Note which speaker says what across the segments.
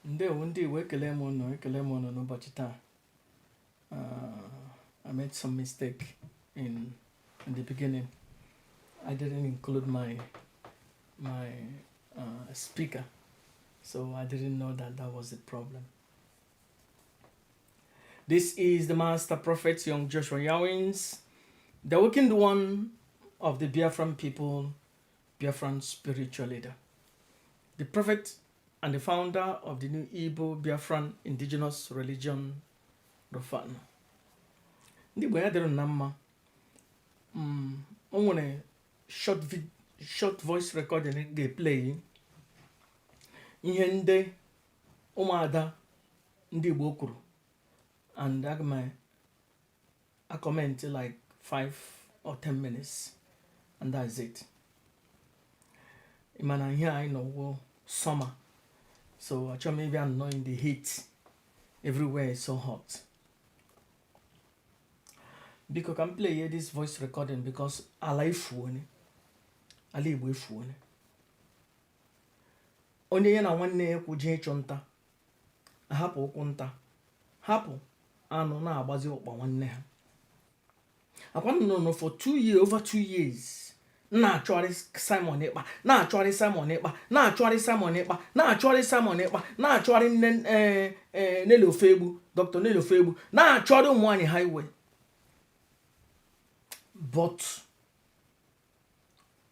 Speaker 1: Ndewo ndị Igbo, ekele m unu, ekele m unu n'ụbọchị taa. I made some mistake in the beginning. I didn't include my speaker, so I didn't know that that was the problem. This is the Master Prophet Young Joshua Yawins, the awakened one of the Biafran people, Biafran spiritual leader, the prophet and the founder of the new Igbo Biafran indigenous religion, Rofan. Ndị Igbo, ya dịrị na mma. O nwere short voice recording ga-eplay ihe ndị ụmụada ndị Igbo kwuru, and aga m a comment like 5 or 10 minutes and that's it. Mana ihe anyị nọ wụ summer, so achọrọ m ịbịa nọ in the heat. Everywhere is so hot. Biko, ka m play this voice recording because ala efuone, ala Igbo efuone. Onye ya na nwanne ya kwuje ịchụ nta, hapụ ụkwụ nta, hapụ anụ na-agbazi ụkpa nwanne ha. Akwa nọ nọ for 2 years, over 2 years, na-achọgharị Simon Ekpa, na-achọgharị Simon Ekpa, na-achọgharị Simon Ekpa, na-achọgharị Simon Ekpa, na-achọgharị nne Nelly Ofegbu, Dr. Nelly Ofegbu, na-achọgharị ụmụ nwaanyị highway. But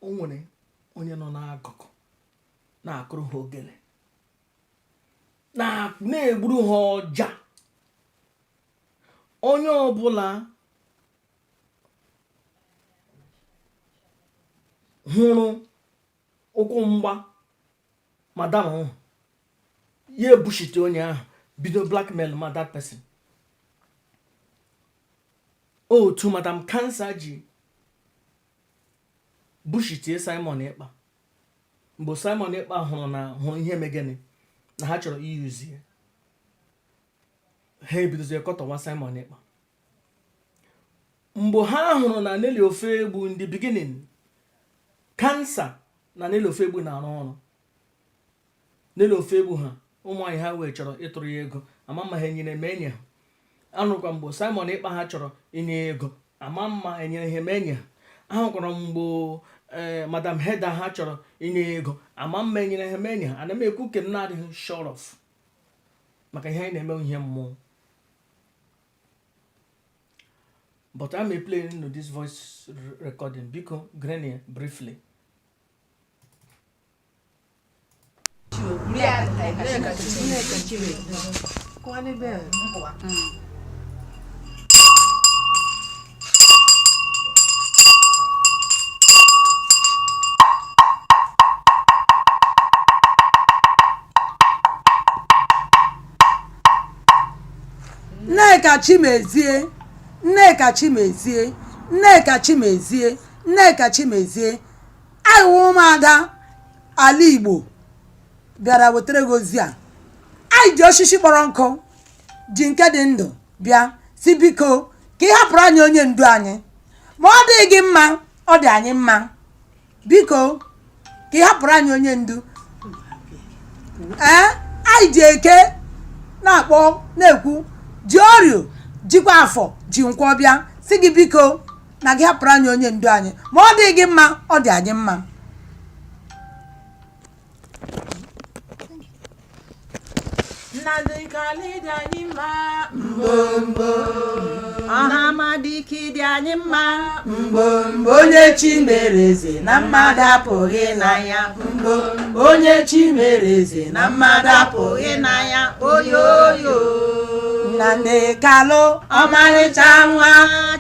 Speaker 1: o nwere onye nọ n'akụkụ na-akụrụ ha ogele, na-egburu ha ọja. Onye ọbụla hụrụ ụkwụ mgba madam ahụ, ya ebushite onye ahụ, bido blackmail ma that person. Otu Madam Cancer ji bushitie Simon Ekpa, mgbe Simon Ekpa hụrụ na hụrụ ihe megene na ha chọrọ iyuzie ha, ebidozie kọtọwa Simon Ekpa. Mgbe ha hụrụ na Nelly Ofegbu, in the beginning, Cancer na Nelly Ofegbu na-arụ ọrụ, Nelly Ofegbu ha, ụmụ anyị ha wee chọrọ ịtụrụ ya ego, ama mma ha enyere ma enye ha. Anụkwa mgbe Simon Ekpa ha chọrọ inye ego, ama mma enyere ha ma enye ha. Ahụkwara mgbe ee Madam Heda ha chọrọ inye ya ego, ama mma enyere ha ma enye ha. Ana m ekwu ke m na-adịghị sure of, maka ihe anyị na-eme, ihe mmụọ. But I'm playing no this voice recording. Biko, gere briefly.
Speaker 2: Nneka Chimezie, Nneka Chimezie, Nneka Chimezie, Nneka Chimezie, anyị wụ ụmụada ala Igbo bịara wetara gị ozi a. Anyị ji osisi kpọrọ nkụ, ji nke dị ndụ bịa si, biko, ka ị hapụrụ anyị onye ndu anyị. Ma ọ dịghị gị mma, ọ dị anyị mma. Biko, ka ị hapụrụ anyị onye ndu. Ee, anyị ji eke na-akpọ na-ekwu, ji orio, jikwa afọ, ji nkwọ bịa si gị, biko, na gị hapụrụ anyị onye ndu anyị. Ma ọ dịghị gị mma, ọ dị anyị mma.
Speaker 3: Nnamdi Kanu dị anyị mma.
Speaker 2: Mbombo.
Speaker 3: Ọhamadike dị anyị mma.
Speaker 2: Mbombo, onye chi mere eze na mmadụ apụghị na ya. Mbombo, onye chi mere eze na mmadụ apụghị
Speaker 3: na ya, oyoyo.
Speaker 2: Nnamdi Kanu, ọmarịcha nwa.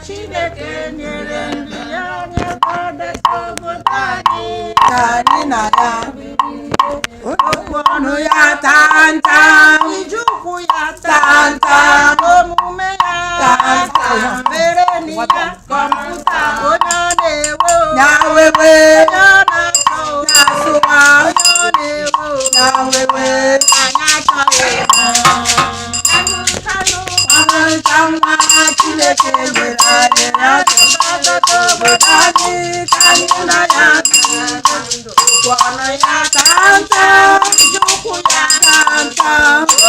Speaker 3: Chineke nyere ndị ya nye obodo anyị.
Speaker 2: Ka anyị na ya okwu ọnụ ya taa nta.
Speaker 3: Ije ụkwụ ya.
Speaker 2: Taa nta.
Speaker 3: Omume ya.
Speaker 2: Taa nta.
Speaker 3: Mere na ya kọmputa, onye ọ na-ewe o.
Speaker 2: Nya wewe.
Speaker 3: Onye ọ na-achọ o.
Speaker 2: Nya sụwa.
Speaker 3: Onye ọ na-ewe o.
Speaker 2: Nya wewe.
Speaker 3: Anyị achọghị ha. Kanu, Kanu.
Speaker 2: Ọmarịcha nwa Chineke nyere anyị ya. Obodo anyị ka anyị na ya bi.
Speaker 3: Okwu ọnụ ya,
Speaker 2: Tanta,
Speaker 3: ụkwụ ya,
Speaker 2: tanta,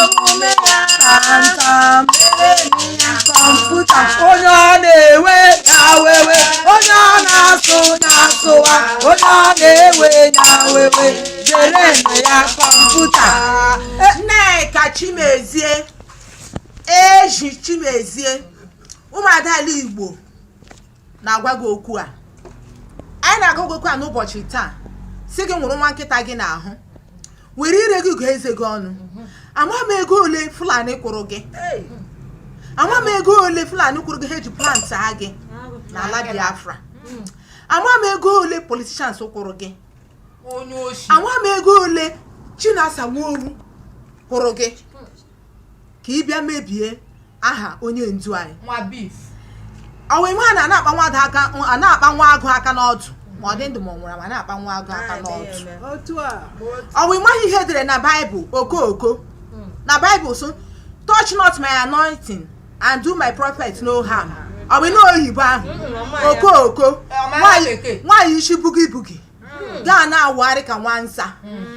Speaker 3: omume ya,
Speaker 2: tanta.
Speaker 3: merenu ya.
Speaker 2: Kọmputa, onye ọ na-ewe ya wewe, onye ọ na-asụ ya asụwa, onye ọ na-ewe ya wewe, jerenụ ya kọmputa.
Speaker 3: Nneka Chimezie, Ezi Chimezie, ụmụada ala Igbo na-agwa gị okwu a. Anyị na-agwa gị okwu a n'ụbọchị taa, si gị nwụrụ nwa nkịta gị n'ahụ, were ire gị gụọ eze gị ọnụ. Ama m ego ole Fulani kwụrụ gị, ama m ego ole Fulani kwụrụ gị ha eji plant gị n'ala Biafra, ama m ego ole politicians kwụrụ gị,
Speaker 4: Onye oshi.
Speaker 3: ama m ego ole Chinasa Nworu kwụrụ gị ka ị bịa mebie aha onye ndu anyị.
Speaker 4: Nwa beef.
Speaker 3: Ọwa ime a na-akpa nwa aka, a na-akpa nwa agụ aka n'ọdụ, ma ọ dị ndụ ma ọ nwụrụ, ma na-akpa nwa agụ aka n'ọdụ.
Speaker 2: Otu a.
Speaker 3: Ọwa ịmaghị ihe edere na Baịbụl? Okooko na Baịbụl so, "Touch not my anointing and do my prophet no harm." Ọ bụ n'oyibo ahụ. Okooko, nwaanyị isi bugi bugi gaa na-awụgharị ka nwansa,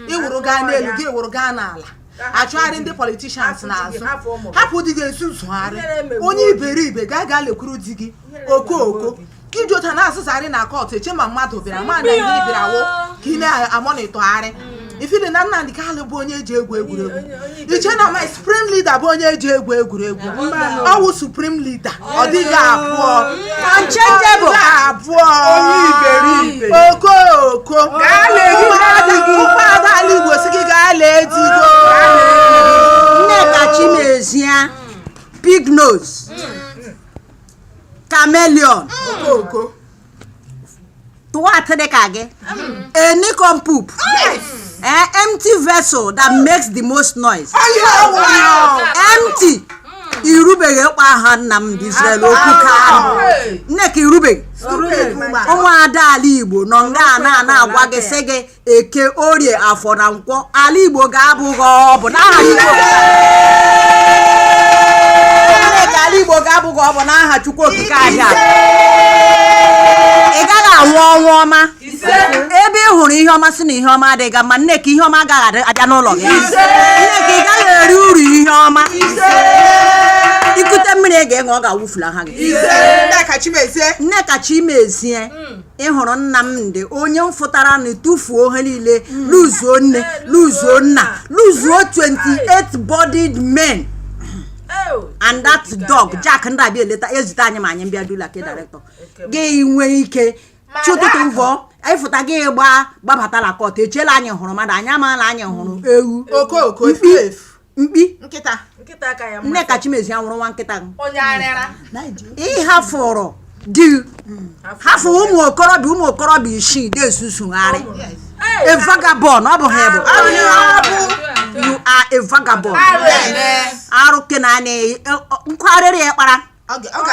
Speaker 3: ịwụrụ gaa n'elu gị, wụrụ gaa n'ala, achụgharị ndị politicians n'azụ. Hapụ di gị, ezuzugharị onye iberibe, gaa gaa lekwuru di gị. Okooko, iji ụta na-asụsarị na court, eche ma mmadụ bịara ma na ndị bịara wụ ka ị na-amonitorgharị ifili na Nnamdi Kanu bụ onye eji egwu egwuregwu. Iche na my supreme leader bụ onye eji egwu egwuregwu. Ọwụ supreme leader, ọ dịghị abụọ.
Speaker 2: Unchangeable.
Speaker 3: Ọ dịghị abụọ.
Speaker 4: Onye iberibe.
Speaker 3: Okooko, ụmụada ala Igbo si gị gaa lee di gị.
Speaker 5: Nneka Chimezie, pig nose, chameleon.
Speaker 3: Okooko.
Speaker 5: Tụwa atịrị ka gị, a nincompoop, empty vessel that makes the most noise. Empty. Irubeghị ịkpọ aha Nnamdi Israel okwu Kanu. Nneka, irubeghị. Ụmụada ala Igbo nọ nga a na na-agwa gị, sị gị Eke, Orie, Afọ na Nkwọ, ala Igbo ga-abụ gị ọ bụ n'aha Igbo. Nneka, ala Igbo ga-abụ gị ọ bụ n'aha Chukwu Okike abịa. Ị gaghị anwụ ọnwụ ọma. Ebe ị hụrụ ihe ọma, sị na ihe ọma adịghị mma. Nneka, ihe ọma agaghị abịa n'ụlọ gị. Nneka, ị gaghị eri uru ihe ọma. Ikute mmiri ị ga-ịṅụ, ọ ga-awụfula ha gị.
Speaker 3: Nneka Chimezie.
Speaker 5: Nneka Chimezie, ị hụrụ Nnamdị onye m fụtara na tụfuo ha niile, luzuo nne, luzuo nna, luzuo 28 bodied men and that dog Jack ndị abịa eleta ezute anyị ma anyị bịa dula ke director gị nwee ike chi ụtụtụ mvọ ịfụta gị gbaa gbabata na court. Echiela anyị hụrụ mmadụ, anyị amaala anyị hụrụ ewu.
Speaker 3: Okooko.
Speaker 5: Mkpi.
Speaker 3: Efu efu.
Speaker 5: Mkpi.
Speaker 3: Nkịta.
Speaker 4: Nkịta aka ya mma.
Speaker 5: Nneka Chimezie, nwụrụ nwa nkịta gị.
Speaker 3: Onye arịara.
Speaker 5: Ịhafụrụ di, hafụ ụmụ okorobịa, ụmụ okorobịa isii na-esusugharị. A vagabond ọ bụ ha bụ. You are a vagabond. Arụ kenani nkwarịrị ya kpara.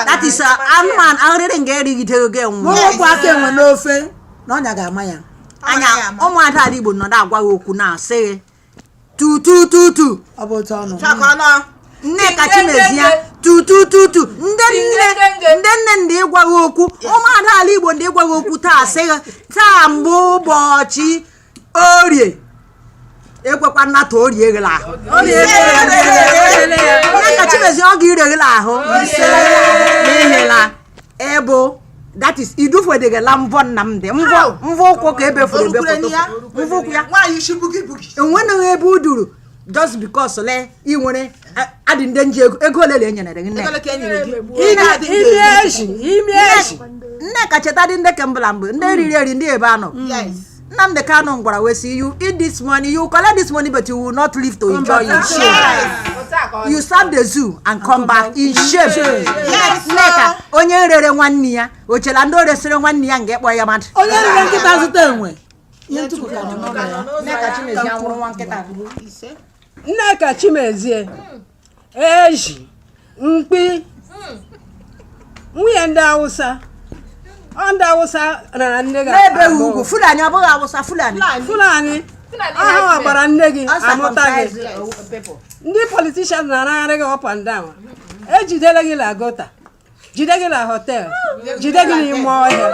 Speaker 5: That is anụmanụ arịrị nga erigide gị
Speaker 2: Ma
Speaker 5: nwụọ.
Speaker 2: wepụ aka enwe n'ofe na ọnya ga-ama ya.
Speaker 5: Anya ụmụada ala Igbo nọ na-agwa gị okwu na-asị gị tu tu tu tu.
Speaker 2: Ọ bụ otu ọnụ.
Speaker 5: Nneka Chimezie, tu tu tu tu. Ndị nne, ndị nne, ndị ịgwa gị okwu, ụmụada ala Igbo, ndị ịgwa gị okwu taa, sị gị taa mbụ ụbọchị Orie, ekwekwa nnata Orie ghela ahụ. Nneka Chimezie, ọ ga-ireghela ahụ n'ihi na ịbụ, that is, idufedegela mvọ Nnamdị, mvọ mvọ ụkwụ ka ebefuru ebefu, mvọ ụkwụ ya.
Speaker 3: Nwaanyị isi bugi bugi.
Speaker 5: Enweghị ebe u duru just because le ị nwere adị ndị nji ego. Ego ole le enyere gị, nne?
Speaker 3: Ego ole ka e nyere gị?
Speaker 2: Imi eji, imi eji.
Speaker 5: Nneka, cheta dị ndị kembụla mbụ, ndị riri eri, ndị ebe anọ. Nnamdị Kanu gwara wee sị, "You eat this money, you collect this money, but you will not live to enjoy in shame. You serve the zoo and come back in shame." Nneka, onye rere nwanne ya, o chela ndị o resịrị nwanne ya nga ịkpọ ya mmadụ?
Speaker 2: Onye rere nkịta zụta enwe, ihe ntụpụ ka nọ n'ụlọ ya.
Speaker 5: Nneka Chimezie, nwụrụ nwa nkịta.
Speaker 6: Nneka Chimezie, eji mkpi nwunye ndị Awụsa, ọ ndị Awụsa rara nne gị.
Speaker 5: Na-ebeghị ugwu Fulani, ọ bụghị Awụsa, Fulani.
Speaker 6: Fulani ahụ gbara nne gị amụta gị. Ndị politician na-aragharị gị up and down, ejidela gị na gutter. Jide gị na hotel, jide gị n'ime ọhịa.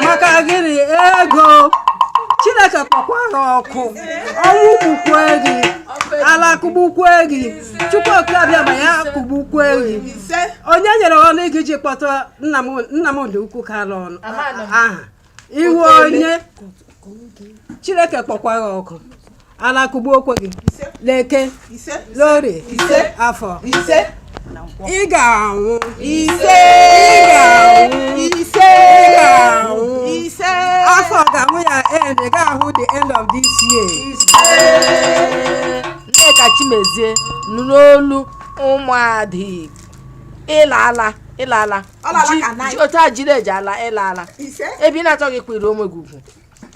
Speaker 6: Maka gịnị? Ego. Chineke kpọkwa gị ọkụ, ọnwụ gbukwe gị, ala kụgbukwe gị, Chukwu Okike Abịama ya kụgbukwe gị. Onye nyere ọnụ ị ji kpọta Nnamdị Okwu Kanụ ọnụ aha iwu? Onye Chineke kpọkwa gị ọkụ, ala kụgbuokwe gị, leke, lorie, afọ. Ị ga-anwụ.
Speaker 3: Ise.
Speaker 6: Ị ga-anwụ.
Speaker 3: Ise.
Speaker 6: Ị ga-anwụ.
Speaker 3: Ise.
Speaker 6: Afọ ga-ahụ ya end. Ị ga-ahụ the end of this year.
Speaker 4: Nneka Chimezie, nụrụ olu ụmụada Igbo. Ịla ala, ịla ala.
Speaker 3: Ọ laala ka nine.
Speaker 4: Otu a jiri eji ala, ịla ala.
Speaker 3: Ise.
Speaker 4: Ebe ị na-achọghị ịkwere onwe gị ugwu,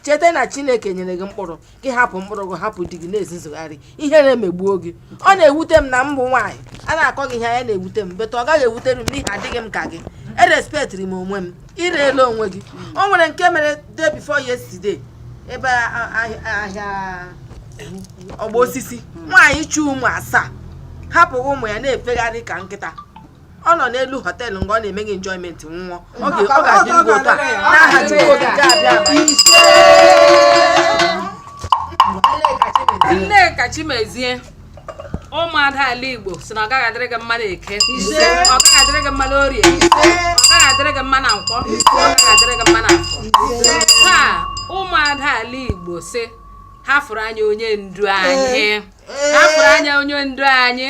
Speaker 4: cheta na Chineke nyere gị mkpụrụ gị, hapụ mkpụrụ gị, hapụ di gị, na-ezuzugharị. Ihe na-emegbuo gị, ọ na-ewute m na m bụ nwaanyị a na-akọ gị ihe anya na-ewute m, better ọ gaghị ewutere m n'ihi adịghị m ka gị. Erespectịrị m onwe m. Ireela onwe gị. O nwere nke mere day before yesterday, ebe ahịa ọgba osisi, nwaanyị chu ụmụ asaa, hapụ ụmụ ya na-efegharị ka nkịta. Ọ nọ n'elu hotel nga ọ na-eme gị enjoyment, nwụọ. Ọ ga-adị ngwa otu a n'aha Chukwu Okike Abịa.
Speaker 7: Nneka Chimezie, ụmụada ala Igbo si na ọ gaghị adịrị gị mma n'Eke, ọ gaghị adịrị gị mma n'Orie, ọ gaghị adịrị gị mma na Nkwọ, ọ gaghị adịrị gị mma na Afọ. Taa, ụmụada ala Igbo si ha fụrụ anya onye ndu anyị, ha fụrụ anya onye ndu anyị.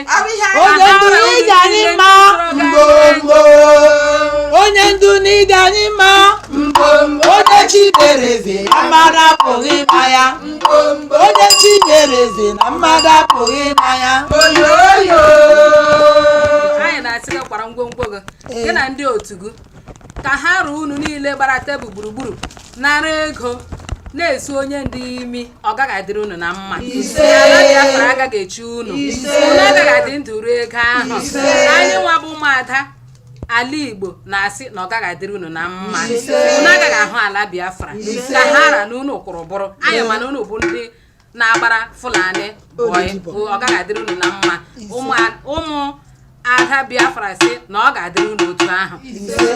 Speaker 2: Onye ndu n'ịdị anyị mma.
Speaker 3: Mbombo.
Speaker 2: Onye ndu n'ịdị anyị mma. Onye chi mere eze na mmadụ apụghị ịma ya. Onye chi mere eze na mmadụ apụghị ịma ya.
Speaker 3: Oyoyo.
Speaker 7: Anyị na-asị gị kwara ngwongwo gị, gị na ndị otu gị, ka ha ruo unu niile gbara tebụl gburugburu nara ego na-esu onye ndị imi. Ọ gaghị adịrị unu na mma. Ala Biafra agaghị echi unu. Unu agaghị adị ndụ ruo ego ahụ. Anyị nwa bụ ụmụada ala Igbo na-asị na ọ gaghị adịrị unu na mma. Unu agaghị ahụ ala Biafra ka ha ra na unu kwụrụ bụrụ anyị, mana unu bụ ndị na-agbara Fulani boy. Ọ gaghị adịrị unu na mma. Ụmụ ada Biafra sị na ọ ga-adịrị unu otu ahụ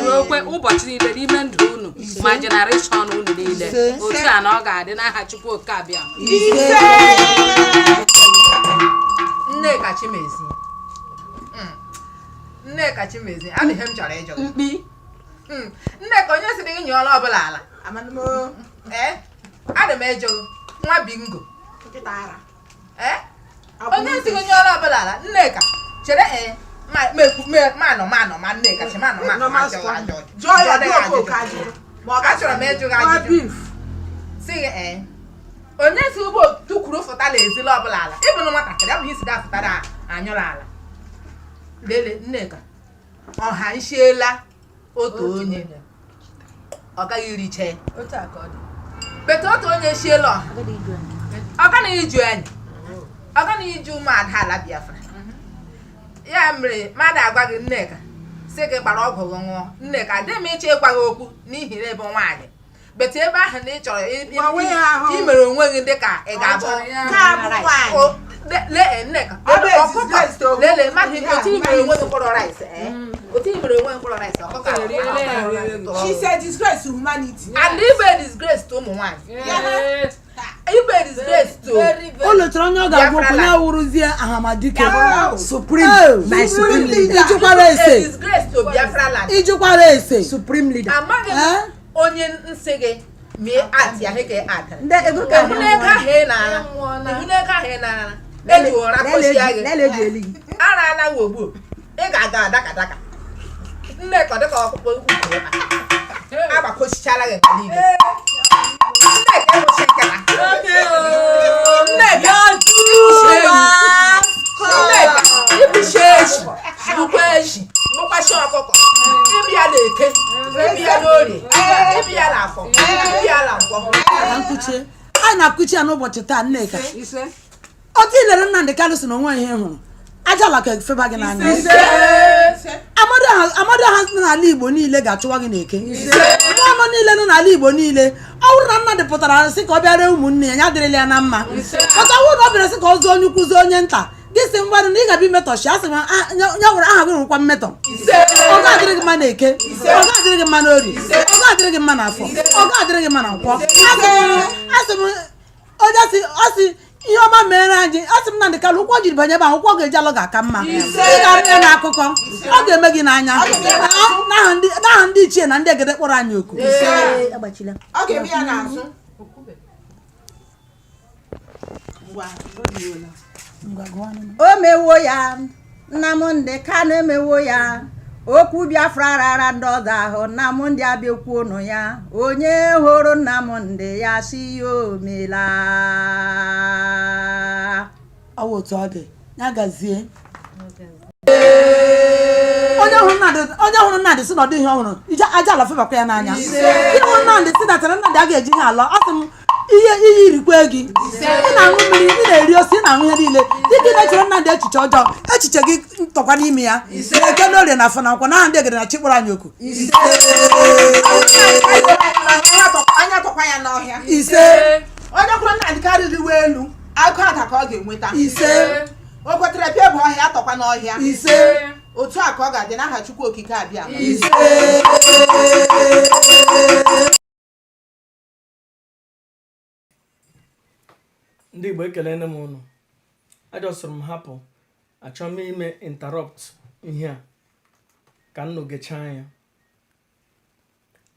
Speaker 7: ruokwe ụbọchị niile n'ime ndụ unu, ma generation unu niile. Otu a na ọ ga-adị n'aha Chukwu Okike Abịa.
Speaker 3: Nneka Chimezie. Nneka Chimezie, adịghị m chọrọ ịjụ gị.
Speaker 5: Mkpi.
Speaker 3: Nneka, onye sịrị gị nyụọla ọbụla ala? Ee, adị m ịjụ gị, nwa bingo. Ee, onye sị gị nyụọla ọbụla ala? Nneka, chere. Ee, manụ manụ ma Nneka chi manụ manụ ma jụọ ajụ.
Speaker 8: Jụọ ya.
Speaker 3: Jụọ
Speaker 8: jụọ
Speaker 3: gị
Speaker 8: Okooko
Speaker 3: ajụjụ.
Speaker 8: ajụjụ ma ọ
Speaker 3: Achọrọ m ịjụ gị ajụjụ, sị gị, ee, onye si ugbo tukwuru fụta na ezila ọbụla ala? Ịbụ na nwatakịrị, ọ bụ isi ga fụtara anyụrụ ala. Lele Nneka, ọha nsiela otu onye, ọ gaghị iriche.
Speaker 7: Otu a ka ọ dị.
Speaker 3: Better otu onye siela ọha, ọ gaghị iju enyi, ọ gaghị iju ụmụada ala Biafra. Ya mere mmadụ agwa gị, Nneka, sị gị gbara ọgwụ gị ṅụọ. Nneka, adịghị m ịchọ ịgwa gị okwu n'ihi na ebe nwaanyị, better ebe ahụ na ị chọrọ
Speaker 6: Gbanwee ya ahụ.
Speaker 3: ị mere onwe gị dịka ị ga-abụ
Speaker 8: nwaanyị.
Speaker 3: Lee Nneka,
Speaker 8: Ọ bụ
Speaker 3: ọkụkọ
Speaker 8: disgrace to
Speaker 3: lele mmadụ otu i mere onwe gị mkpụrụ rice, otu i mere onwe gị mkpụrụ rice, ọkụkọ
Speaker 7: Eriela ya.
Speaker 8: She said disgrace to humanity.
Speaker 3: And ibe disgrace to ụmụ nwaanyị, ibe disgrace to
Speaker 2: O lechara onye ọ ga-agwa okwu ya wụrụzie Ahamadike.
Speaker 5: Supreme, my supreme leader.
Speaker 2: Ijụkwara
Speaker 3: a
Speaker 2: ese.
Speaker 3: disgrace to Biafra land.
Speaker 2: Ijụkwara ese.
Speaker 5: Supreme leader.
Speaker 3: Amaghị m
Speaker 2: Eh?
Speaker 3: onye nsị gị mie atị ahụ ka ị atịrị.
Speaker 5: Ndị ego ka
Speaker 3: Ịhụ n'ego ahụ ị na-ara, ịhụ n'ego ahụ ị na-ara, eji ụra kpochie gị.
Speaker 5: Lele eji eli gị.
Speaker 3: Ara anaghị ogbu, ị ga-aga adaka daka. Nneka, dịka ọkpụkpụ ukwu agbakọchichala gị nke niile. Nneka, ịhụchi nkịta. Nneka, Nneka, ibuchi echi, bukwa echi, bụkwachi ọkụkọ. Ịbịa na Eke, ịbịa n'Orie, ịbịa na Afọ, ịbịa na Nkwọ.
Speaker 2: Ka nkuchie anyị na-akụchi ya n'ụbọchị taa. Nneka,
Speaker 6: Ise.
Speaker 2: Otu ilere Nnamdị Kanụ si na onwe ihe hụrụ aja ala ka efeba gị n'anya. Amadioha nọ n'ala Igbo niile ga-achụwa gị n'Eke. Mmụọ nọ niile nọ n'ala Igbo niile, ọ bụrụ na Nnamdị pụtara sị ka ọ bịa ree ụmụnne ya, ya adịrịla ya na mma. Pụta, ọ bụrụ na ọ bịara sị ka ọ zụọ onye ukwu, zụọ onye nta. Gị sị ngwanụ na ị ga-abịa imetọchi asị m ah, ya were aha gị rụkwa mmetọ. Ọ ga-adịrị gị mma na Eke, ọ ga-adịrị gị mma na Orie, ọ ga-adịrị gị mma na Afọ, ọ ga-adịrị gị mma na Nkwọ. Asị m onye sị ọ sị ihe ọma mere anyị. Asị m Nnamdị Kanụ, ụkwụ o jiri banye ebe ahụ, ụkwụ ọ ga-eji alọ ga-aka mma. Ị ga-ahụ ya n'akụkọ, ọ ga-eme gị n'anya n'aha ndị ichie na ndị egede kpọrọ anyị oku.
Speaker 3: Ọ ga-eme ya n'azụ.
Speaker 5: O mewo ya. Nnamdị Kanụ emewo ya. Okwu Biafra rara ndị ọzọ ahụ, Nnamdị abịakwuo ya. Onye hụrụ Nnamdị, ya si ya omela.
Speaker 2: Ọ wụ otu ọ dị. Ya gazie. Onye hụrụ Nnamdị, onye hụrụ Nnamdị sị na ọ dịghị ihe ọ hụrụ ije aja ala febakwa ya n'anya. Ihe hụrụ Nnamdị sị datara Nnamdị a ga-eji ihe alọ. Asị m ihe iyi rikwe gị. Ị na-aṅụ mmiri, ị na-eri ose, ị na-aṅụ ihe niile, dịka ị na-echere Nnamdị echiche ọjọọ, echiche gị tọkwa n'ime ya. Eke na Orie na Afọ na Nkwọ, n'aha ndị egede na chi kpọrọ anyị oku.
Speaker 3: Anya tọkwa ya n'ọhịa.
Speaker 2: Ise.
Speaker 3: Onye kwuru Nnamdị karịrị elu agụ ada ka ọ ga-enweta.
Speaker 2: Ise.
Speaker 3: O kwetere pịa bụ ọhịa atọkwa n'ọhịa.
Speaker 2: Ise.
Speaker 3: Otu a ka ọ ga-adị n'aha Chukwu Okike abịa.
Speaker 2: Ise.
Speaker 1: Ndị Igbo, ekelene m unu. Ajọsịrị m hapụ, achọ m ime interrupt ihe a ka nnụ gechaa ya.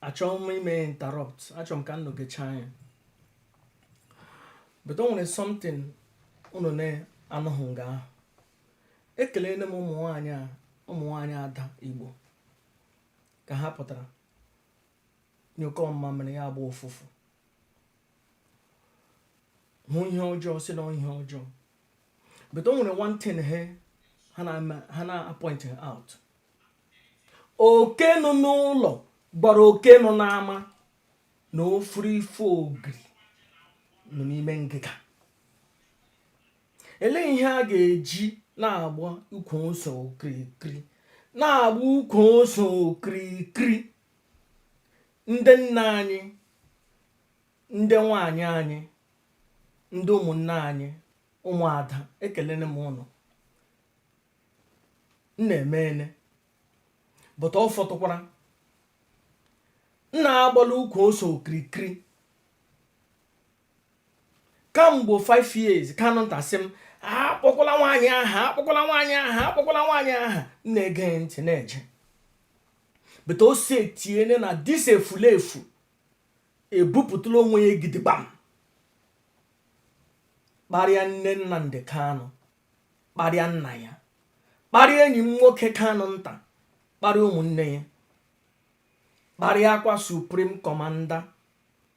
Speaker 1: Achọghị m ime interrupt, achọrọ m ka nnụ gechaa ya, but o nwere something unu na-anụghị nga ahụ. Ekelene m ụmụ nwanyị a, ụmụ nwanyị ada Igbo, ka ha pụtara nyụkọ mmamịrị ya agba ụfụfụ, hụ ihe ọjọọ, si na ihe ọjọọ. But o nwere one thing ha na-eme, ha na-appoint out. Oke nọ n'ụlọ gbara oke nọ n'ama na ofuru ife ogiri nọ n'ime ngịga. Elee ihe a ga-eji na-agba ukwu ose okirikiri, na-agba ukwu ose okirikiri? Ndị nna anyị, ndị nwanyị anyị, ndị ụmụnne anyị, ụmụada, ekelene m ụnụ. M na-emene, but ọ fọtụkwara nna agbala ukwu ose okirikiri kamgbe 5 years. Kanụ nta sị m akpọkwala nwaanyị aha, akpọkwala nwaanyị aha, akpọkwala nwaanyị aha. M na-ege ntị na-eje, but o si etiene na this efulefu ebupụtala onwe ya gidigbam, kparịa nne Nnamdi Kanu, kparịa nna ya, kparịa enyi m nwoke Kanu nta, kparịa ụmụnne ya, kparịa akwa Supreme Commander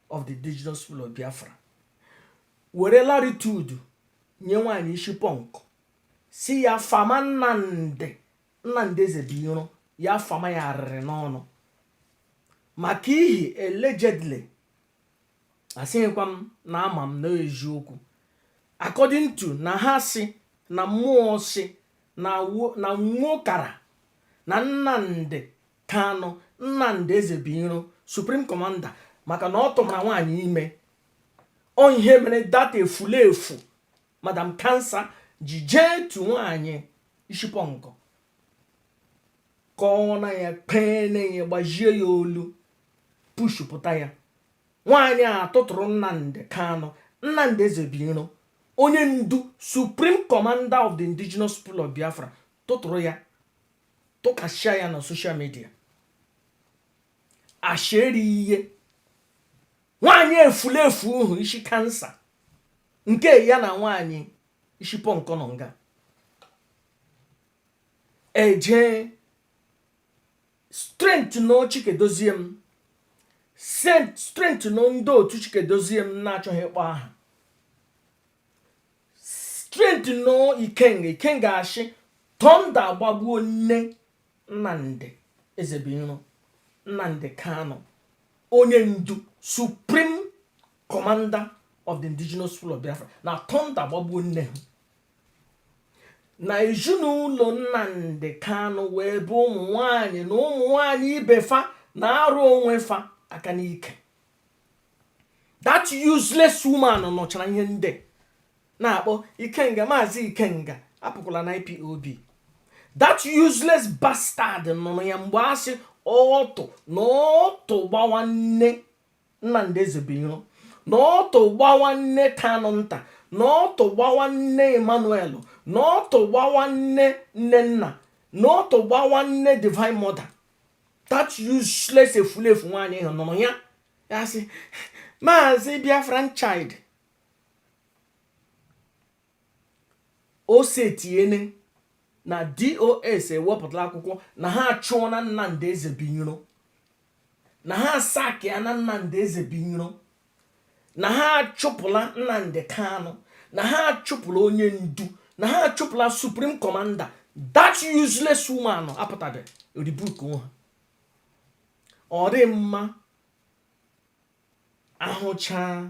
Speaker 1: of the Indigenous People of Biafra, were latitude nye nwaanyị isi punk, si ya fama Nnamdi, Nnamdi Ezebiro, ya fama ya arịrị n'ọnụ maka ihi allegedly. Asịghịkwa m na ama m na eziokwu, according to na ha si na mmụọ si na nwokara na Nnamdi Kanu, Nnamdi Ezebiro, Supreme Commander, maka na ọ tụmara nwaanyị ime. Ọ ihe mere that efulefu Madam Cancer ji jee tu nwaanyị isi punk kọọ na ya, kpee ya, gbajie ya olu, pushpụta ya. Nwaanyị a tụtụrụ Nnamdi Kanu, Nnamdi Ezebiro, onye ndu, Supreme Commander of the Indigenous People of Biafra, tụtụrụ ya, tụkashịa ya na social media, asheri ihe. Nwaanyị efulefu hụ isi cancer nke ya na nwaanyị isi punk nọ nga eje strength no Chikedozie m, strength no ndị otu Chikedozie m na-achọghị ịkpọ aha, strength no Ikenga. Ikenga ashị thunder gbagbuo nne Nnamdi Ezebiro, Nnamdi Kanu, onye ndu, Supreme Commander of the Indigenous People of Biafra, na thunder gbagbuo nne ha na ezinụlọ Nnamdi Kanu, wee bụ ụmụ nwanyị na ụmụ nwanyị ibe fa na-arụ onwe fa aka n'ike. That useless woman nọchara ihe ndị na-akpọ Ikenga, Maazị Ikenga. Apụkwala na IPOB. That useless bastard nụrụ ya mgbe asị ọtụ na ọtụ gbawa nne Nnamdi Ezebiro, na ọtụ gbawa nne Kanu nta, na ọtụ gbawa nne Emmanuel, na ọtụ gbawa nne nne nna, na ọtụ gbawa nne Divine Mother. That useless efulefu nwaanyị ahụ nụrụ ya, ya sị, "Maazị Biafran Child." O setiene na DOS ewepụtala akwụkwọ na ha achụọna Nnamdi Ezebiro, na ha asakịa na Nnamdi Ezebiro, na ha achụpụla Nnamdi Kanu, na ha achụpụla onye ndu, na ha achụpụla supreme commander. That useless woman apụtabe rebuke ha. Ọ dị mma ahụcha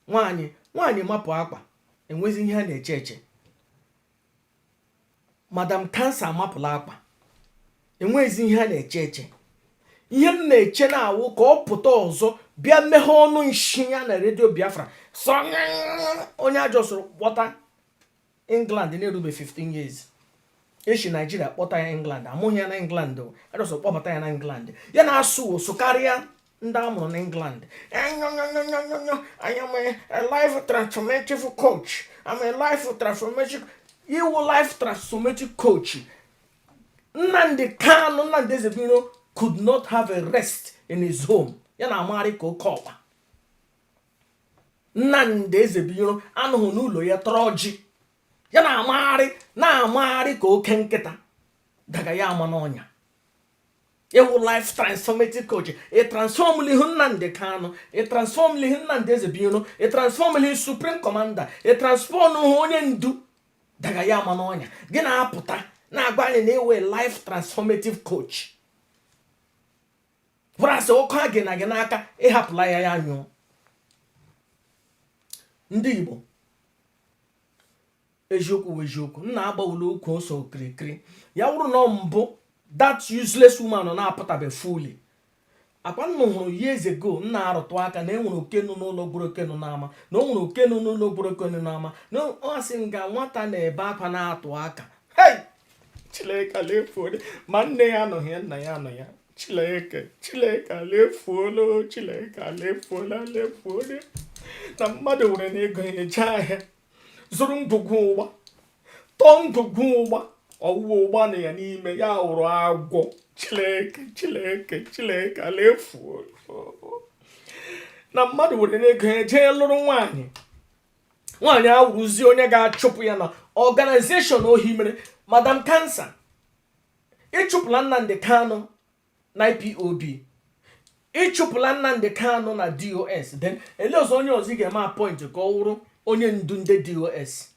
Speaker 1: nwaanyị, nwaanyị mapụ akwa, enwezi ihe a na-eche eche. Madam Cancer amapụla akwa, enwezi ihe a na-eche eche. Ihe m na-eche na-awụ ka ọ pụta ọzọ bịa meghe ọnụ nshi ya na Redio Biafra, sọ onye ajọ soro kpọta England na-erube 15 years, eshi Naijiria kpọta ya England, amụghị ya na England, ajọsọ kpọbata ya na England, ya na-asụ ụsụ karịa ndị a mụrụ na England. I am a life transformative coach. I'm a life transformative, iwu life transformative coach. Nnamdi Kanu, Nnamdi Ezebiro could not have a rest in his home. Ya na amagharị ka oke ọkpa. Nnamdi Ezebiro anọghị n'ụlọ ya tọrọ ọjị, ya na-amagharị, na-amagharị ka oke nkịta daga ya ama n'ọnya. Ịwụ life transformative coach, ị transform ihu Nnamdi Kanu, ị transform ihu Nnamdi Ezebiro, ị transform ihu supreme commander, ị transform ihu onye ndu daga ya ama n'ọnya. Gị na-apụta na-agwa anyị na ewe life transformative coach, bụrasị ọkụ a gị na gị n'aka, ịhapụla ya, ya nyụọ. Ndị Igbo, eziokwu bụ eziokwu. Nna agbawula ukwu ose okirikiri ya wụrụ na mbụ that useless woman na-apụtabe fully. Akwa nnụ hụrụ years ago, nna arụtụ aka na enwere oke nọ n'ụlọ gburu oke nọ n'ama, na o nwere oke nọ n'ụlọ gburu oke nọ n'ama, na ọ sị nga nwata na-ebe akwa na-atụ aka. Hey, Chineke lefuo, ma nne ya anọghị ya, nna ya anọ ya. Chineke, Chineke lefuola, Chineke lefuola, lefuola na mmadụ nwere na ego ya eje ahịa zụrụ ngwugwu ụgba, tọọ ngwugwu ụgba, ọwụwa ụgba na ya n'ime ya wụrụ agwọ. Chineke, Chineke, Chineke lefuo na mmadụ were n'ego ya jee lụrụ nwaanyị, nwaanyị awụrụzi onye ga-achụpụ ya na organization ohi mere. Madam Cancer, ịchụpụla Nnamdi Kanu na IPOB, ịchụpụla Nnamdi Kanu na DOS, then ele ọzọ onye ọzọ ị ga-eme appoint ka ọ wụrụ onye ndu ndị DOS?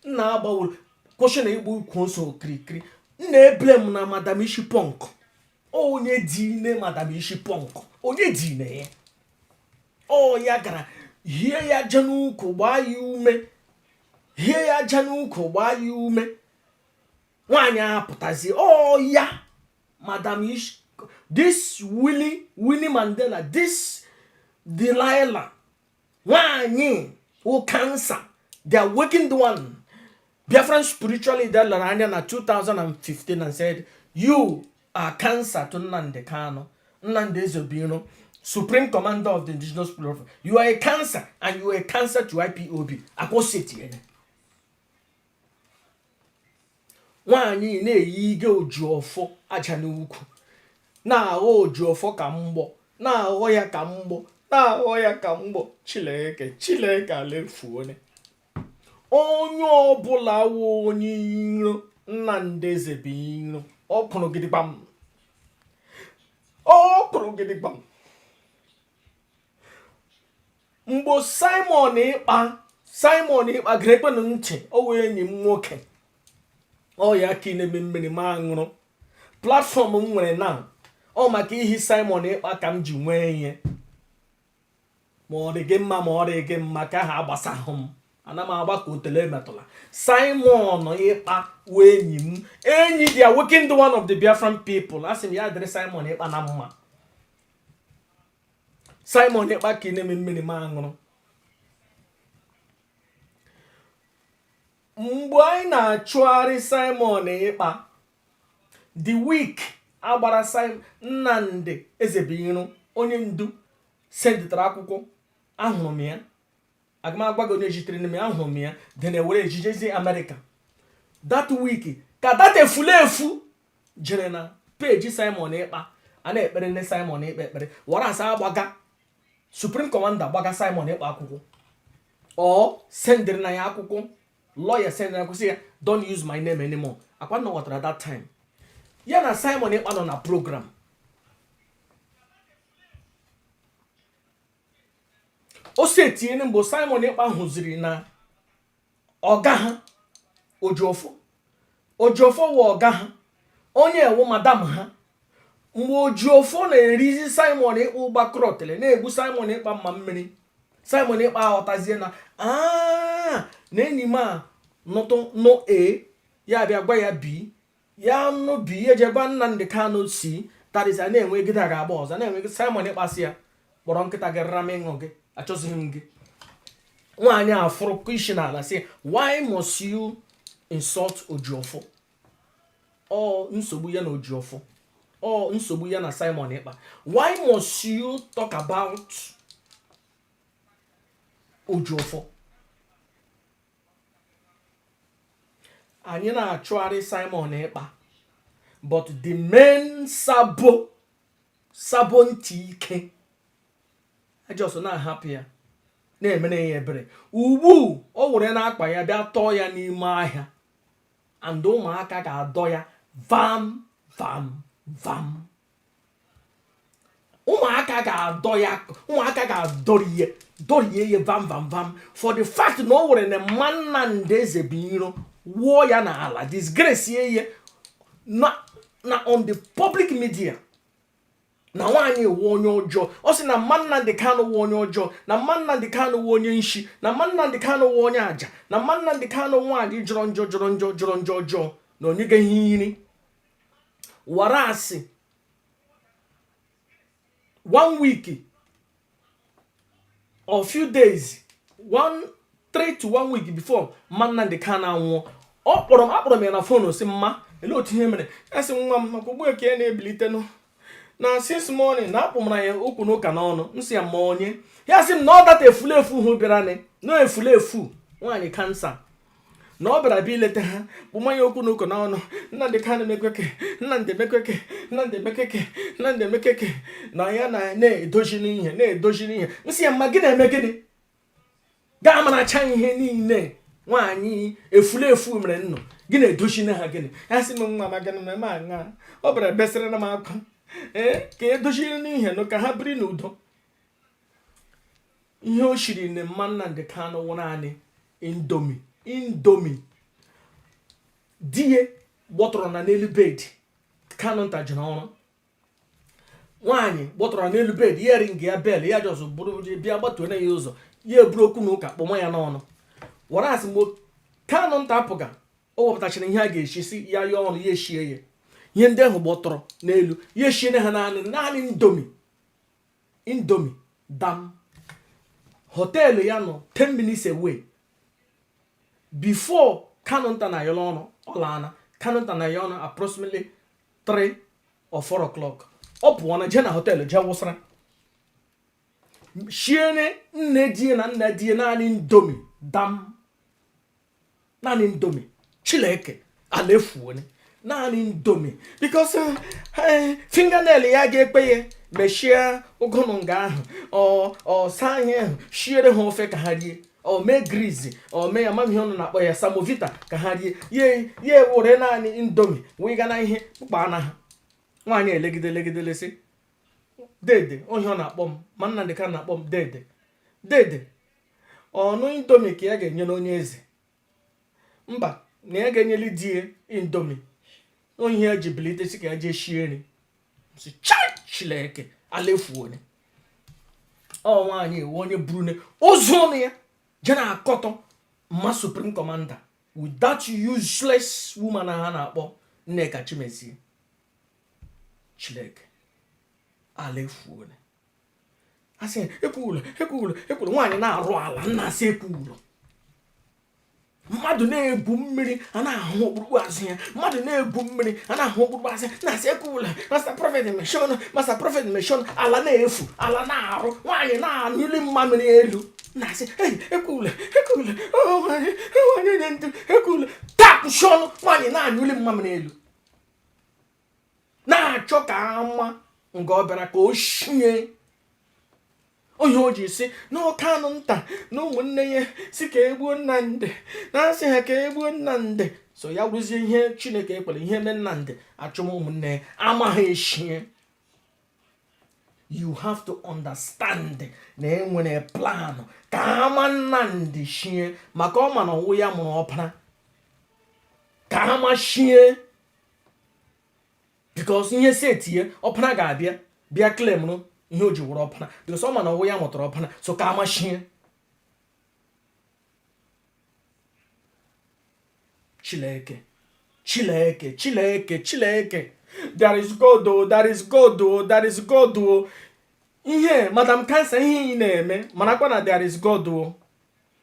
Speaker 1: Nna agbawuru, kwụsị na igbu ukwu ose okirikiri. Nna ebele m na Madam Ishi Punk, onye dị ine Madam Ishi Punk, onye dị ine ya, ọ ya gara hie ya aja n'ukwu, gbaa ya ume, hie ya aja n'ukwu, gbaa ya ume. Nwaanyị apụtazi, ọ ya Madam Ishi, this Winnie, Winnie Mandela, this Delilah, nwaanyị wụ cancer, the awakened one. Biafran spiritual leader lere anya na 2015 and said, "You are cancer to Nnamdi Kanu, Nnamdi Ezebiro, supreme commander of the indigenous people of, you are a cancer and you are a cancer to IPOB." Akwụsịtiene nwaanyị na-eyi ige ojuọfọ aja n'ukwu, na-aghọ ojuọfọ ka mgbọ, na-aghọ ya ka mgbọ, na-aghọ ya ka mgbọ. Chineke, Chineke alefuone onye ọbụla wụ onye iro Nnamdi Ezebiro. Ọ kwụrụ gidigbam, ọ kwụrụ gidigbam. Mgbe Simon Ekpa, Simon Ekpa gerekwenụ ntị, o wee enyi m nwoke, ọ ya ka ị na-eme mmiri ma aṅụrụ. Platform m nwere na ọ maka ihi Simon Ekpa ka m ji nwee ihe. Ma ọ dị gị mma, ma ọ dị gị mma, ka ha agbasahụ m, ana m agba ka otele emetụla. Simon Ekpa wee enyi m, enyi the awakened one of the Biafran people. Asị m ya dịrị Simon Ekpa na mma. Simon Ekpa ka ị na-eme mmiri ma aṅụrụ. Mgbe anyị na-achụgharị Simon Ekpa, the week agbara Simon, Nnamdi Ezebiro, onye ndu sendịtara akwụkwọ, ahụrụ m ya. Aga m agwa gị onye jitere m ya. Ahụrụ m ya, then ewere ejijezi Amerịka. That week ka that efulefu jere na page Simon Ekpa a na-ekpere nne Simon Ekpa ekpere wara asa agbaga Supreme Commander, gbaga Simon Ekpa akwụkwọ, ọ sendịrị na ya akwụkwọ, lawyer sendịrị akwụkwọ sị ya, "Don't use my name anymore." Akwa nọ ghọtara that time ya na Simon Ekpa nọ na program. O setiene mgbe Simon Ekpa hụziri na ọga ha Ojiọfọ, Ojiọfọ wụ ọga ha, onye ewu madam ha. Mgbe Ojiọfọ na-erizi Simon Ekpa ụgbakọrọtele, na-egbu Simon Ekpa mma mmiri, Simon Ekpa aghọtazie na na enyi m a nụtụ nụ a, ya bịa gwa ya b, ya nụ b, ya eje gwa Nnamdị Kanụ si tarịsa na-enwe egide a ga-agba ọzọ na-enwe. Simon Ekpa sị ya, "Kpọrọ nkịta gị rama ịṅụ gị, achọzighị m gị." Nwaanyị a fụrụ isi n'ala sị, "Why must you insult Ojiọfọ?" Ọ nsogbu ya na Ojiọfọ, ọ nsogbu ya na Simon Ekpa. Why must you talk about Ojiọfọ? Anyị na-achụgharị Simon Ekpa, but the main sabo, sabo ntị ike ajọsọ na-ahapụ ya, na-emere ya ebere. Ugbu o were na-akpa ya bịa tọọ ya n'ime ahịa, and ụmụaka ga-adọ ya vam vam vam. Ụmụaka ga-adọ ya, ụmụaka ga-adọrie dọrie ya vam vam vam, for the fact na o were na mma Nnamdi Ezebiro wụọ ya n'ala, disgrace ya na on the public media, na nwaanyị wụ onye ọjọọ. Ọ sị na mma Nnamdi Kanu wụ onye ọjọọ, na mma Nnamdi Kanu wụ onye nshi, na mma Nnamdi Kanu wụ onye aja, na mma Nnamdi Kanu nwaanyị jọrọ njọ, jọrọ njọ, jọrọ njọ ọjọọ, na onye ga-ehi nri wara asị. One week or few days, 1 3 to 1 week before mma Nnamdi Kanu anwụọ, ọ kpọrọ m, akpọrọ m ya na phone, si mma, elee otu ihe mere? Ya sị, "Nwa m, maka ugbu a ka ya na-ebilitenụ na since morning na akpụmara ya okwu n'ụka n'ọnụ." Nsị ya, "Ma onye?" Ya sị m na ọ data efulefu hụ bịara na efulefu nwaanyị cancer, na ọ bịara bịa ileta ha, kpụma ya okwu n'ụka n'ọnụ. Nnamdị Kanụ mekweke, Nnamdị mekweke, Nnamdị mekeke, Nnamdị mekeke, na ya na na-edozi n'ihe, na-edozi n'ihe. Nsị ya, "Mma, gị na-eme gịnị?" Gaa maracha ihe niile nwaanyị efulefu mere nnụ gị na-edochi na ha gịnị? Ya sị m, "Nwa, maka na mmemme aṅa ọ bịara besịrị na m akwa ee ka edochiri n'ihe nụ ka ha biri n'udo." Ihe o shiri na mma Nnamdị Kanụ wụ naanị Indomie, Indomie. Di ya gbọtọrọ na n'elu bed. Kanụ nta jiri ọrụ nwaanyị gbọtọrọ n'elu bed ya, ring ya bell, ya just bụrụ bịa gbatuo ya ụzọ, ya eburu okwu na ụka kpọma ya n'ọnụ. Wara asị mgbe Kanụ nta apụga, o wepụtachara ihe a ga-eshi, si ya ya ọnụ, ya eshie ya ihe ndị ahụ gbọtọrọ n'elu, ya eshiene ha naanị naanị Indomie, Indomie dam. Hotel ya nọ 10 minutes away. Before Kanụ nta na ya ọnụ, ọ laana. Kanụ nta na ya ọnụ approximately 3 or 4 o'clock, ọ pụọ na jee na hotel, jee wụsara shiene nne die na nna die naanị Indomie dam, naanị Indomie. Chileke ala efuone naanị Indomie, because fingernail ya ga-ekpe ya mechie ụgụnụ nga ahụ, ọ saa ihe ahụ, shiere ha ofe ka ha rie, ọ mee grease, ọ mee amamihe ọnụ na-akpọ ya semovita ka ha rie. Ya ya ewere naanị Indomie wee ga na ihe kpụkpa na ha. Nwaanyị elegide legide lesi dede ohi ọ na-akpọ m, ma Nnamdị Kanụ na-akpọ m dede dede. Ọnụ Indomie ka ya ga-enye n'onye eze mba na ya ga-enyeli di ya Indomie. Ohi ya ji bilite si ka ya jee shie nri si chai. Chileke ala efuone. Ọ nwaanyị ewu onye buru ne ozu ọnụ ya je na-akọtọ mma Supreme Commander with that useless woman ha na-akpọ Nneka Chimezie. Chileke ala efuone. Asị ekwulo ekwulo ekwulo, nwaanyị na-arụ ala nna, asị ekwulo. Mmadụ na-egwu mmiri, a na-ahụ okpukpu azụ ya. Mmadụ na-egwu mmiri, a na-ahụ okpukpu azụ ya, na-asị ekwula, Master Prophet meshọn, Master Prophet meshọn. Ala na-efu, ala na-arụ, nwaanyị na-anyụli mmamịrị elu, na-asị, "Ei, ekwula, ekwula, oh, nwaanyị, nwaanyị onye ndu, ekwula." Taa kwụsị ọnụ. Nwaanyị na-anyụli mmamịrị elu, na-achọ ka ama nga ọ bịara ka o shie onye o ji si n'oke anụ nta na ụmụnne ya si ka egbuo Nnamdị, na-asị ha ka egbuo Nnamdị. So ya rụzie ihe Chineke ekpere, ihe mee Nnamdị achụm ụmụnne ya amaghị eshie. You have to understand na enwere plan ka ama Nnamdị shie, maka ọ ma na ọwụ ya mụrụ ọpara ka ama shie, because ihe si etinye ọpara ga-abịa bịa claimrụ ihe o ji wụrụ ọpara, because ọ ma na ọwụ ya mụtara ọpara. So ka amachie. Chineke, Chineke, Chineke, Chineke, there is God o, there is God o, there is God o. Ihe Madam Cancer, ihe ị na-eme, marakwa na there is God o,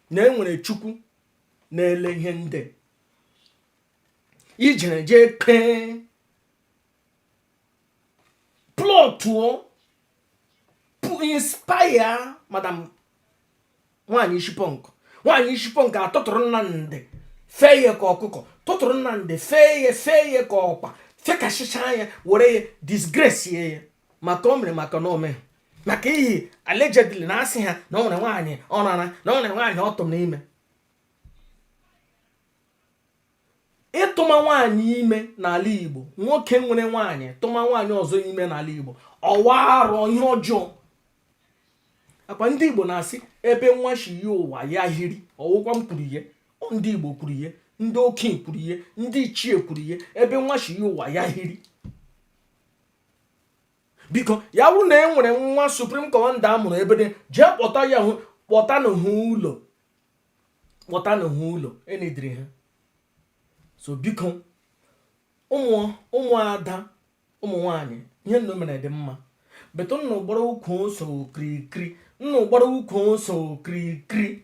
Speaker 1: na enwere Chukwu na-ele ihe ndị ijere jee kpee, plotụọ, inspire Madam nwaanyị isi punk. Nwaanyị isi punk atụtụrụ Nnamdị fee ya ka ọkụkọ, tụtụrụ Nnamdị fee ya, fee ya ka ọkpa, fekasịcha ya, were ya disgrace ya, maka o mere, maka na o mere, maka ihi allegedly na asị ha na o nwere nwaanyị ọ rara, na o nwere nwaanyị ọ tụrụ n'ime. Ịtụma nwaanyị ime n'ala Igbo, nwoke nwere nwaanyị tụma nwaanyị ọzọ ime n'ala Igbo, ọwa arụ, ihe ọjọọ. Akwa ndị Igbo na-asị ebe nwa shi ya ụwa ya hiri. Ọwụkwa m kwuru ihe, ndị Igbo kwuru ihe, ndị okenye kwuru ihe, ndị ichie kwuru ihe: ebe nwa shi ya ụwa ya hiri. Biko, ya bụrụ na e nwere nwa Supreme Commander a mụrụ ebe dị, jee kpọta ya, hụ kpọta na hụ ụlọ, kpọta na hụ ụlọ enidiri ha. So biko, ụmụada, ụmụ nwanyị, ihe nnụ mere dị mma, but nnụ gbara ukwu ose okirikiri, nnụ gbara ukwu ose okirikiri.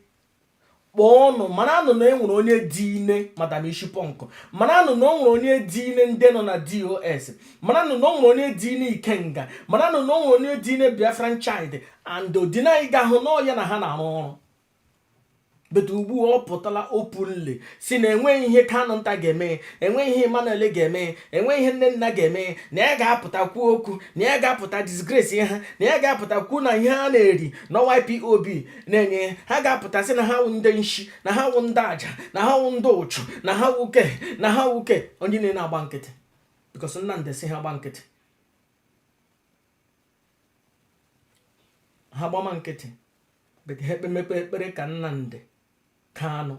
Speaker 1: Kpọọ ọnụ, mara nụ na e nwere onye dị ine Madam isi punk, mara nụ na o nwere onye dị ine ndị nọ na DOS, mara nụ na o nwere onye dị ine Ikenga, mara nụ na o nwere onye dị ine Biafran Child and odinaghị ga-ahụ na ọya na ha na-arụ ọrụ. But ugbu ọ pụtala openly si na enweghị ihe Kanu nta ga-eme, enweghị ihe Emmanuel ga-eme, enweghị ihe nne nna ga-eme, na ya ga-apụta kwuo okwu, na ya ga-apụta disgrace ha, na ya ga-apụta kwuo na ihe a na-eri n'ọnwa IPOB na-enye ha, ga-apụta sị na ha wụ ndị nshi, na ha wụ ndị aja, na ha wụ ndị ụchụ, na ha wụ ke, na ha wụ ke. Onye niile na-agba nkịtị because Nnamdị sị ha gba nkịtị, ha gbama nkịtị. But ha ekpemekpe ekpere ka Nnamdị Kanụ,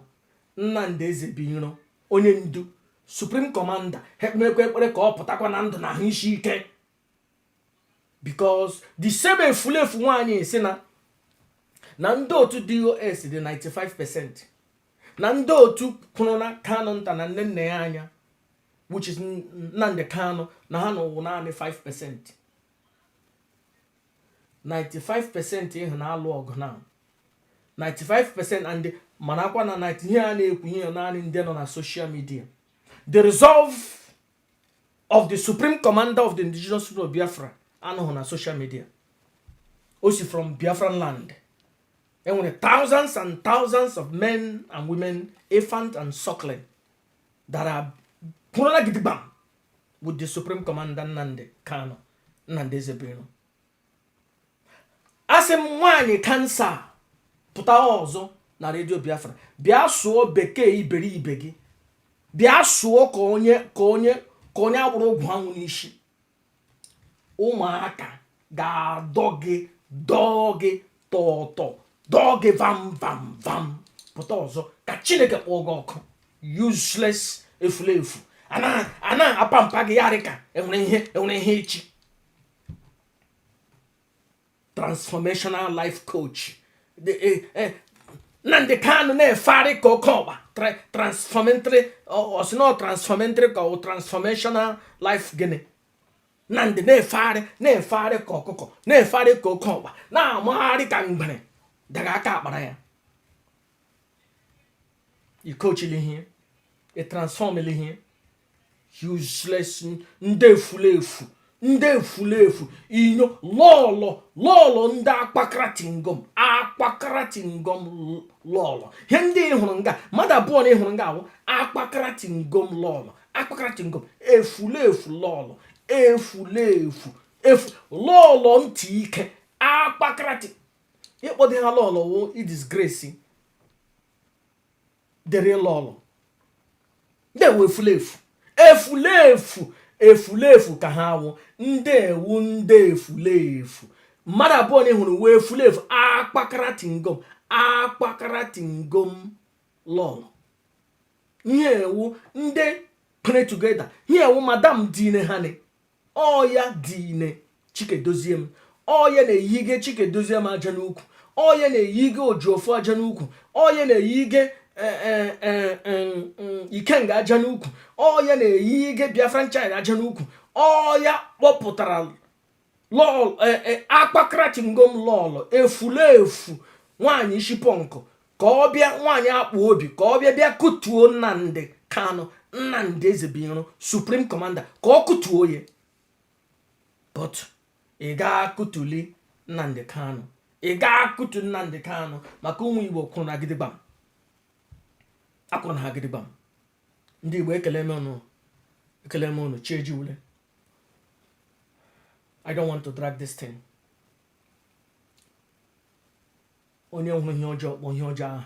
Speaker 1: Nnamdị Ezebiro, onye ndu, Supreme Commander, ha ekpemekpe ekpere ka ọ pụtakwa na ndụ na ahụ isi ike, because the same efulefu nwaanyị si na ndị otu DOS dị 95% na ndị otu kwụrụ na Kanụ nta na nne nna ya anya, which is Nnamdị Kanụ, na ha nọwụ naanị 5%. 95% ịhụ na-alụ ọgụ na 95%. And marakwa na 90 ihe a na-ekwu ihe naanị ndị nọ na social media. The resolve of the Supreme Commander of the Indigenous People of Biafra anọghị na social media. O si from Biafran land. Enwere thousands and thousands of men and women, infant and suckling, that are kwụrụla gidigbam with the Supreme Commander Nnamdi Kanu, Nnamdi Ezebiro. Asị m, nwaanyị cancer, pụta ọzọ na Redio Biafra, bịa sụọ bekee iberibe gị, bịa sụọ ka onye agbụrụ ụgwụ anwụ n'isi. Ụmụaka ga-adọ gị, dọọ gị tọọtọ, dọọ gị vam vam vam. Pụta ọzọ ka Chineke kpọọ gị ọkụ. Useless efulefu, a na-apa mpa gị yarị ka enwere ihe echi. Transformational life coach Nnamdi Kanu na-efegharị ka oke ọkpa. Transformatory, ọsị na transformatory ka ọ transformational life gịnị? Nnamdi na-efegharị, na-efegharị ka ọkụkọ, na-efegharị ka oke ọkpa, na-amagharị ka mgbere daga aka akpara ya. I coachili ihe, ị transformili ihe. Useless, ndị efulefu, ndị efulefu, inyo lọlọ lọlọ, ndị akpakaratingom, akpakaratingom lọlọ. Ihe ndị ị hụrụ nga mmadụ abụọ na ị hụrụ nga awụ akpakaratingom lọlọ, akpakaratingom, efulefu lọlọ, efulefu, efu lọlọ, ntị ike, akpakarati. Ịkpọdo ha lọlọ wụ idisgrace dere lọlọ. Ndị ewu efulefu, efulefu, efulefu ka ha wụ. Ndị ewu, ndị efulefu, mmadụ abụọ na ị hụrụ wee efulefu, akpakaratingom, akpakaratingom lọlọ. Ihe ewu ndị pray together. Ihe ewu madam dine ha ni ọya dine Chikedozie m, ọya na-eyige Chikedozie m aja n'ukwu, ọya na-eyige Ojuofu aja n'ukwu, ọya na-eyige Ikenga aja n'ukwu, ọya na-eyige Biafran Child aja n'ukwu. Ọya kpọpụtara lọl akpakaratingom lọlọ efulefu, nwaanyị isi pọnkụ, ka ọ bịa, nwaanyị akpụ obi, ka ọ bịa bịa kutuo Nnamdị Kanụ, Nnamdị Ezebiro, supreme commander, ka ọ kutuo ya. But ị ga-akụtuli Nnamdị Kanụ, ị ga-akụtu Nnamdị Kanụ, maka ụmụ Igbo kwụrụ na gidigbam, akwụrụ na ha gidigbam. Ndị Igbo, ekele m unu, ekele m unu. Chi ejiwule. I don't want to drag this thing. Onye hụrụ ihe ọjọọ, kpọọ ihe ọjọọ ahụ.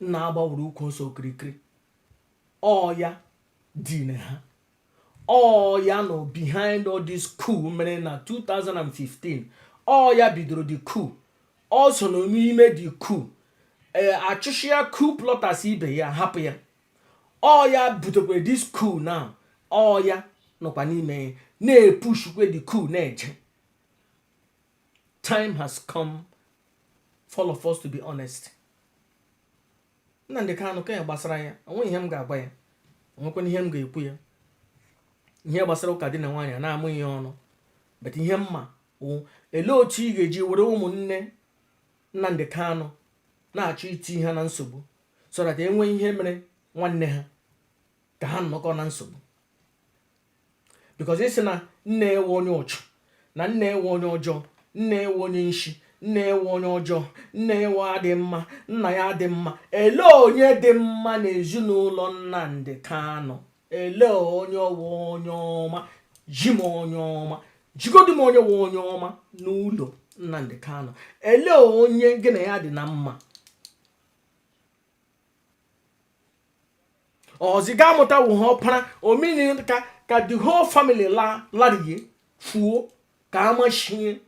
Speaker 1: Nna agbawuru ukwu ose okirikiri. Ọ ya dine ha, ọ ya nọ behind all this coup mere na 2015. Ọ ya bidoro the coup, ọ so n'ime the coup. Ee, achụchịa coup plotters ibe ya, hapụ ya. Ọ ya butekwara this coup now. Ọ ya nọkwa n'ime ya na-epushkwe the coup na-eje. Time has come for all of us to be honest. Nnamdị Kanụ ka ya gbasara ya, onwe ihe m ga-agwa ya, onwekwana ihe m ga-ekwu ya. Ihe gbasara ụka di na nwaanyị a na-amụ ihe ọnụ. But ihe mma wụ, elee otu ị ga-eji were ụmụnne Nnamdị Kanụ na-achọ iti ha na nsogbu, so that enwee ihe mere nwanne ha, ka ha nnọkọ na nsogbu? Because ịsị na nne ewe onye ụchụ, na nne ewe onye ọjọọ, nne ewe onye nshi, nne ewe onye ọjọọ, nne ewe adị mma, nna ya adị mma. Elee onye dị mma n'ezinụlọ Nnamdị Kanụ? Elee onye ọwụ onye ọma? Ji m onye ọma, jigodu m onye wụ onye ọma n'ụlọ Nnamdị Kanụ. Elee onye gị na ya dị na mma? Ọzi ga-amụta wụ ha ọpara omini ka the whole family la larie fuo ka amachie.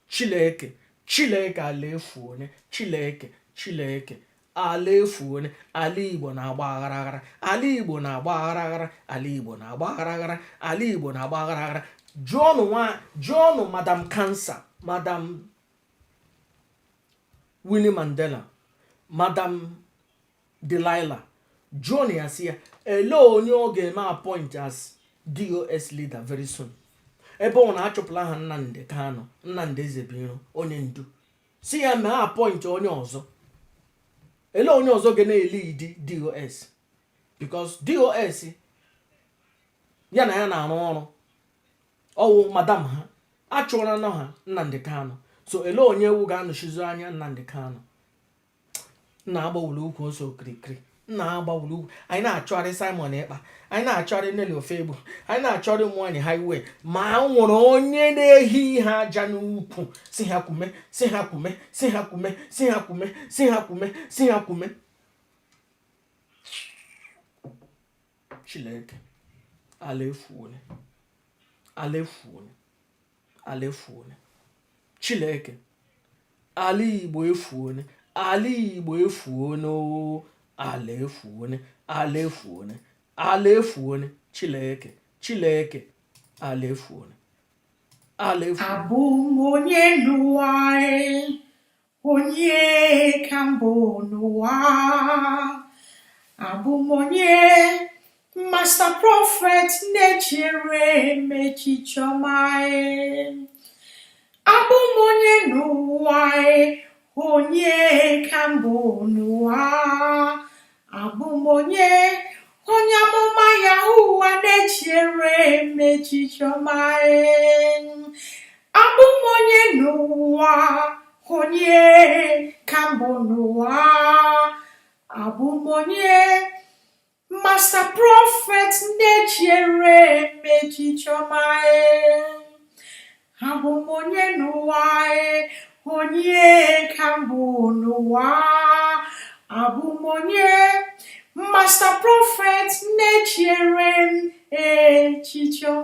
Speaker 1: Chileke, Chileke, ala efu onye. Chileke, Chileke, ala efu onye. Ala Igbo na-agba aghara aghara, ala Igbo na-agba aghara aghara, ala Igbo na-agba aghara aghara, ala Igbo na-agba aghara aghara. Jụọnụ nwa, jụọnụ Madam Cancer, Madam Winnie Mandela, Madam Delilah, jụọnụ ya, si ya elee onye ọ ga-eme appoint as DOS leader very soon, ebe ọ na-achụpụla ha Nnamdị Kanụ, Nnamdị Ezebiro, onye ndu. Si ya mee appoint onye ọzọ. Elee onye ọzọ ga na-elead DOS? Because DOS ya na ya na-arụ ọrụ ọwụ madam ha achụọla nọ ha Nnamdị Kanụ. So elee onye ewu ga-anọchizi anya Nnamdị Kanụ? Nna agbawuru ukwu ose okirikiri, nna agbawuru ukwu. Anyị na-achọgharị Simon Ekpa, anyị na-achọgharị Nelly Ofegbu, anyị na-achọgharị ụmụ nwaanyị highway, ma nwere onye na-ehi ihe aja n'ukwu, si ha kwume, si ha kwume, si ha kwume, si ha kwume, si ha kwume, si ha kwume. Chineke, ala efuone, ala efuone, ala efuone. Chineke, ala Igbo efuone, ala Igbo efuone o, ala efuone, ala efuone, ala efuone. Chineke, Chineke, ala efuone, ala efuone.
Speaker 9: Abụ m onye n'ụwa e, onye ka mbụ n'ụwa. Abụ m onye Master Prophet na-echere m echiche ọma e. Abụ m onye n'ụwa e, Onye ka mbụ n'ụwa? Abụ m onye? Onye amụma ya ụwa na-echere m echiche ọma. Abụ m onye n'ụwa? Onye ka mbụ n'ụwa? Abụ m onye? Master Prophet na-echere m echiche ọma. Abụ m onye n'ụwa? Onye ka mbụ n'ụwa? Abụ m onye? Master Prophet na-echere m echiche ọma.